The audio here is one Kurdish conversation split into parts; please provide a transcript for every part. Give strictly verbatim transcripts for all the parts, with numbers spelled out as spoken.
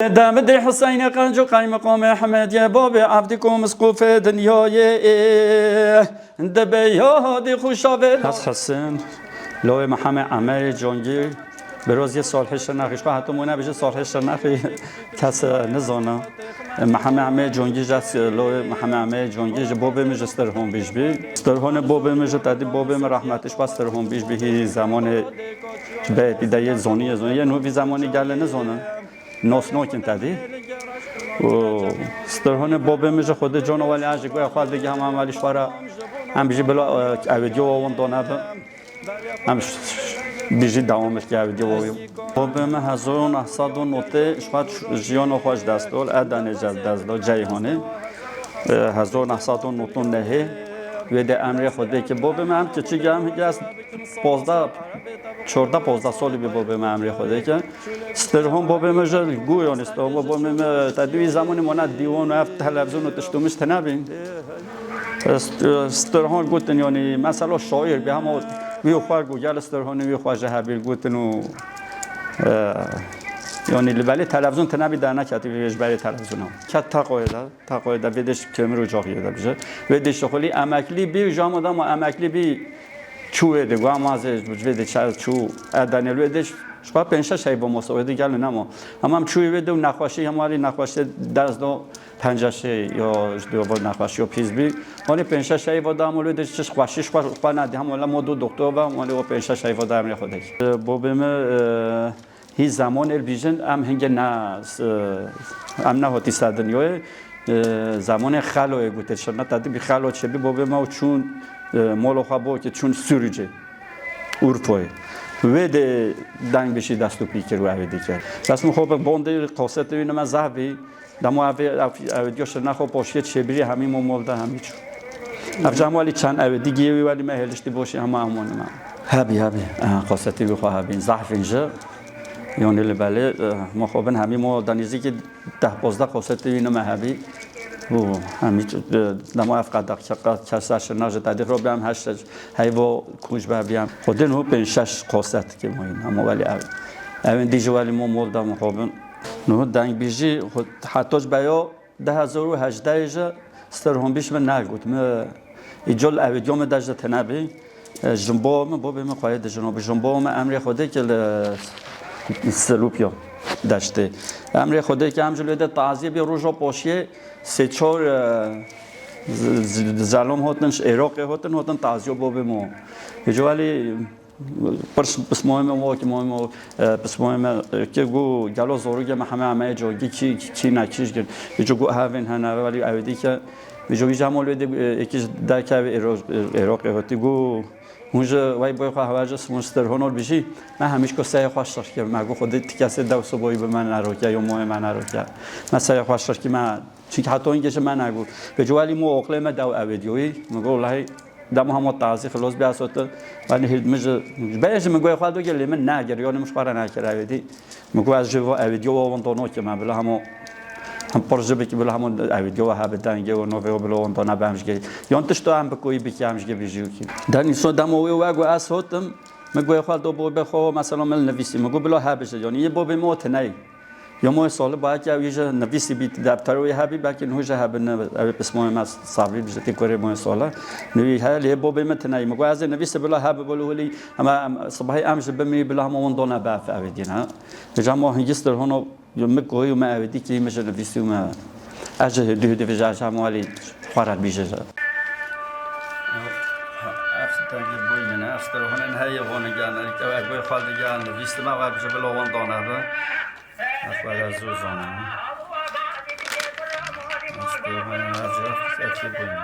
Demidê Huseyne Qenco Qeymiqamê Hemediye babê Evdî Komiskofê dinyayê ê. Dibe yadî xuşa vê. Has Hesen, lawê Mihemed Emeyê Congî, biroziyê Salihê Şirnexî, ji xwe hetim wina bije Salihê Şirnexî kes nizana. Mihemed Emeyê Congî ji, lawê Mihemed Emeyê Congî ji bobê min ji Stirhon bîj bî. Stirhonê bobê min ji tedî bobê min rehmetî ji xwe Stirhon bîj bî hî zemanê ji beytî de yê zonî yê zonî yê nû vî zemanî gelê nizanin. Nos nokin tedî. Û Stirhonê bobê min ji Xwedê cona welî ez ji guya xwe digiham em welî ji xwe re em jî bila, e, ew diyo wan dane bi. Em ş-, ş-, bijî dewam bike ew diyo wan. Bobê min hezar û neh sed û notê ji xwe ç-, jiyana xwe ji dest dol, Edenê ji dest dol, Ceyhanê. E, hezar û neh sed û notê nehê wê de emrê Xwedê ki bobê min em kiçik em hingê ez pozdeh, çordeh pozdeh salî bî bobê min emrê Xwedê ki. Stirhon bobê min ji Guyon Îstanbul bobê min te dû wî zemanî mona dîwan û ev televizyon û tişt û mişt tine bîn. St-, Stirhon gotin, yanî mesela şair bî, hema wî xwe got, gel Stirhonê wî xwe ji hebî gotin û, e, yanî li belê televizyon tine bî, derneketî vê ji berê televizyona. Ket Teqoyê de, Teqoyê de vê dêş Kemir Ocaxiyê de bije. Vê dêş xulî emeklî bî, ji hema dema emeklî bî, çû wê de, got, "Em azê ji vê de çar çû Edenê wê de." Ji xwe pênc şeş heyva masa wê de gelin nema. Ama em çû wê de û nexweşî, hem walî nexweşî dest do, pencaşê ya ji do nexweşî ya pîs bî. Walî pênc şeş heyva da, hem wê de çi xweşî ji xwe, xwe nadî, hem wala modu doktor ve, hem walî o pênc şeş heyva da emrê Xwedê. Bobê min, e, Hî zemanê li bîjin em hingê ne, em nehatî ser dinyayê, e, zemanê Xeloyê gote, şirneta dibî Xelo çêbî bobê me û çûn, e, mola xwe bo ki çûn Sûrûcê, Urfayê. Wê de deng bişî dest û pî kir û evê dikir. Dest min xwe bi bondê qasetê wî nime zehf bî. Dema ev, ev, ev diyo şirna xwe poşiyê çêbirî hemî mo mol de hemî çû. Ev cem welî çend ev digiyê wî welî me hêliştî boşî hema hemû nime. Hebî, hebî. Aha, qasetî wî xwe hebî. Zehfîn ji. Yanî li belê, eh, ma xwe bin hemî mo denîzî ki deh pozdeh qasetî wî nime hebî. Û hemî, eh, dema ev qedex ke-, ke-, kesa şirna ji tedî ro bî em heşt heyvo kunc be bî em. Xwedê niho pênc şeş qaset ki moyîn. Hema welî ev. Evên dî ji welî mo mol de min xwe bin. Niho dengbîjî xwe heta ji beyo du hezar û hejdeh ji Stirhonbîş min negot. Min îcol ew diyo min de ji tine bî. E, jimbo min, bobê min xweyê dijino bî. Jimbo min emrê Xwedê ki li Silûpya deştê. Emrê Xwedê ki em ji lê de taziyê bî rojo poşiyê sê çor, e, z-, z-, zelom hotin, ji Êroqê hotin, hotin taziyo bobê min. Îco welî Pirs pismoyê me, wekî moyê me, e, pismoyê me, e, ki gu gelo zorûgê me heme emeye cogî kî, kî, kî ne kî ji gir. Îco gu hevên hene, welî ew dî ke, îco wî ji hemo lê de, e, êkî ji derke ev êro-, êroqê hotî gu, hûn ji wey boy xwe hewa ji hûn ji Stirhonor bijî, me hemîş ku seyê xwe şirkir, me gu xwedî ti kesê dew siboyî bi me neroke, yo moyê me neroke. Me seyê xwe şirkî me, çîk heto hingê ji me negot. Vê cû welî mo oxlê me dew ew dîyoyî, min got, "Wellahî, dema hema tazî xilos bî, ez sotin, welî hîr min ji, ji berê ji min goyê xwe doge lê min negir, yanî min ji xwe re nekir ew dî." Min got, "Ez ji vo ew dîyo wan dono ki me, bila hemo, hem pir ji bikî, bila hemo ew dîyo we hebe dengê û novê wan bila wan dona be em ji gê. Yan tişto em bi koyî bikî, em ji gê bijî wikî." Denî so dema wê we got, ez sotim, min goyê xwe do bo be xwe, mesela min nivîsî, min got, "Bila hebije, yanî yê bo be me o tineyî." Yo moyê soli ba ki ew ji nivîsî bî, deptero wê hebî, belkî niho ji hebin, ew pismoyê me sabrî bi jitî kurê moyê soli. Nivî he, lê bobê min tinayî. Min got, "Ez ê nivîsî bila hebi bolo hulî, ama em, sibahî em ji bimî bila hema wan dona bef ew dîne." Ji hema hingî Stirhono, yo mi koyî û me ew dî kî, mi ji nivîsî û me, ez ji hêdî hêdî vêje, ez hema welî xwe re bîje ji. Ev dengê boy min e, ev Stirhonên heye vone gel, ew egoyê xwe digel nivîsî me, ew ji bila wan dona bi. Ev xwe re zû zana. Ez pê xwe ne, ez, ez pê xwe ne.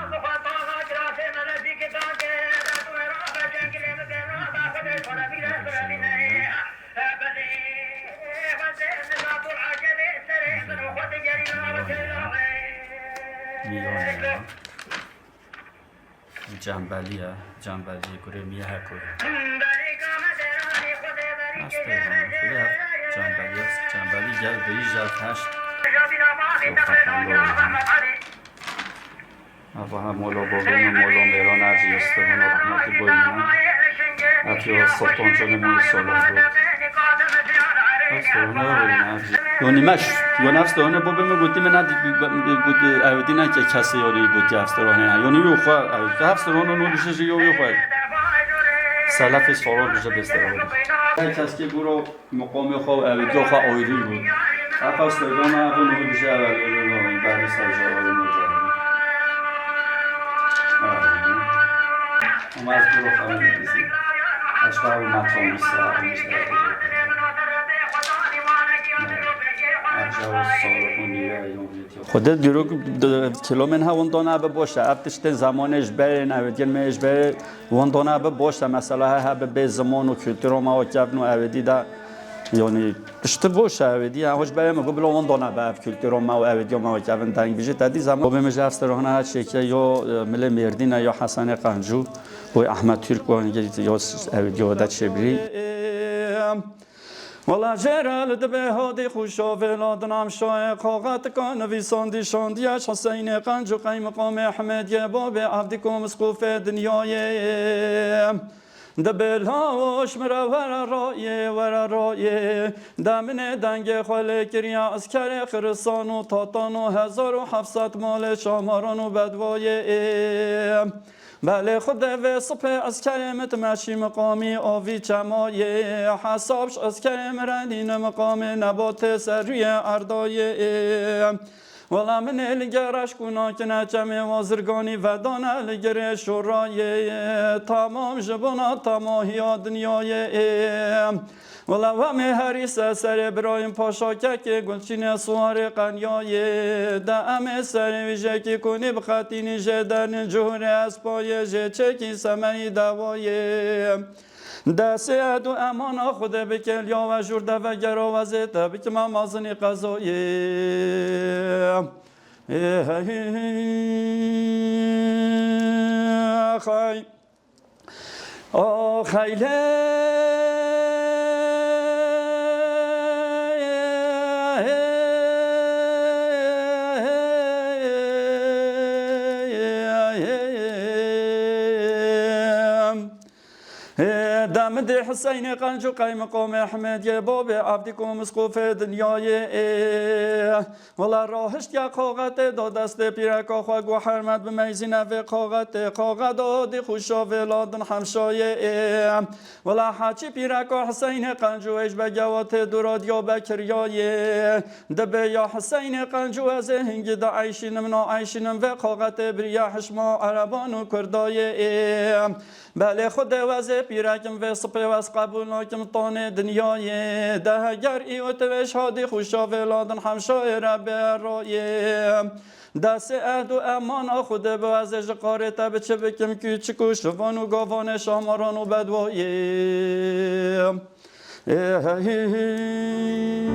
Mîyone ya. Cembelî ye, cembelî kurê Mîye Heko ye. Astê bana, kurê her cembelî ye, cembelî gel bêyî jel heşt. Ava ha molo bobê min, molo mêran ercî yestir min, rahmetî boy min. Etiyo Sultan Canê min sola bu. Hevstorane, yani meş, yani hevstorane, babê min gotî min, hadi gotî, ev dî ne ke kesê yani gotî hevstorane, yani yû xwe, hevstorane no bişe jî yû xwe. Selefê sorar bije bêsterane. Her kes ki buro muqamê xwe, ev dî xwe ayrı bû. Hevstorane, ev no bije, ev no bije, ev no bije. Ama ez buro xwe min dizî. Eşqa û matron bîsa, Xwedê dîrok kilomên ha windona be boş e. Ev tiştên zemanê ji berê ne, ev din me ji berê windona be boş e. Mesela he, he bi bê ziman û kulturo me û kevn û ev dî de, yani, tiştî boş e ev dî. Ew ji berê me got bila windona be ev kulturo me û ev dî me û kevin deng bijî. Te dî zaman. Bobê min ji ev serhana çêke yo, e, milê Mêrdîn e, yo Hesenê Qencû, boy Ahmet Türk, boy yo ev dî de çêbirî. Wela jêre li dibê hadî xûşa vêla dinam şayê qaxetika nivîsandî şandiye ji Hiseynê Qenc û qeymiqamê Hemêdiyê babê evdî ku misqûfê dinyayê. Dibê lawo ji min re were rayê, were rayê. De minê dengê xwe lê kiriye eskerê xirisan û tatan û hezar û heft sed malê şamaran û bedwayê. Belê Xwedê vê sipê eskerê min dimeşî miqamî avî çemayê. Hesab ji eskerê min re nîne miqamê nebatê ser rûyê erdayê. Wela min ê li gere şkûna kine çemê wazirganî vedane li girê şorayê. Tamam ji bona temahiya dinyayê. Wela wemê herî se serê birayên paşa kekê Gulçînê Suwarê Qenyayê. De em ê serê wî jekî kunî bixetînî jê dernin cihûrê espayê jê çêkî semerî dewayê. Destê ed û emana Xwedê bi kêliya we jûr de vegera we zê te bikime mazinî qezoyê. Ê hey, hey. Ax heylê. Ê, demidê Hiseynê Qenc û qeymiqamê Hemêdiyê babê evdî ku misqûfê dinyayê ê. Wela rahiştiye qaxetê da destê pîreka xwe got hermet bimeyzîne vê qaxetê. Qaxet adî xûşa vêla din hemşayê ê. Wela Heçî pîreka Hiseynê Qenc û êj begewatê dûra Diyabekiriyayê. Dibê ya Hiseynê Qenc û ez ê hingî de eyşînim, na eyşînim vê qaxetê biriye hişma Ereban û Kurdayê ê. Belê Xwedê wezê pîrekim vê sipê wez qebûl nakim tanê dinyayê. De heger î û ti vêş hadî xûşa vêla din hemşayê re bê royê. Destê ehd û emana Xwedê bi wezê ji qarê te bi çi bikim kûçik û şivan û gavanê şamaran û bedwayê. Ê hey.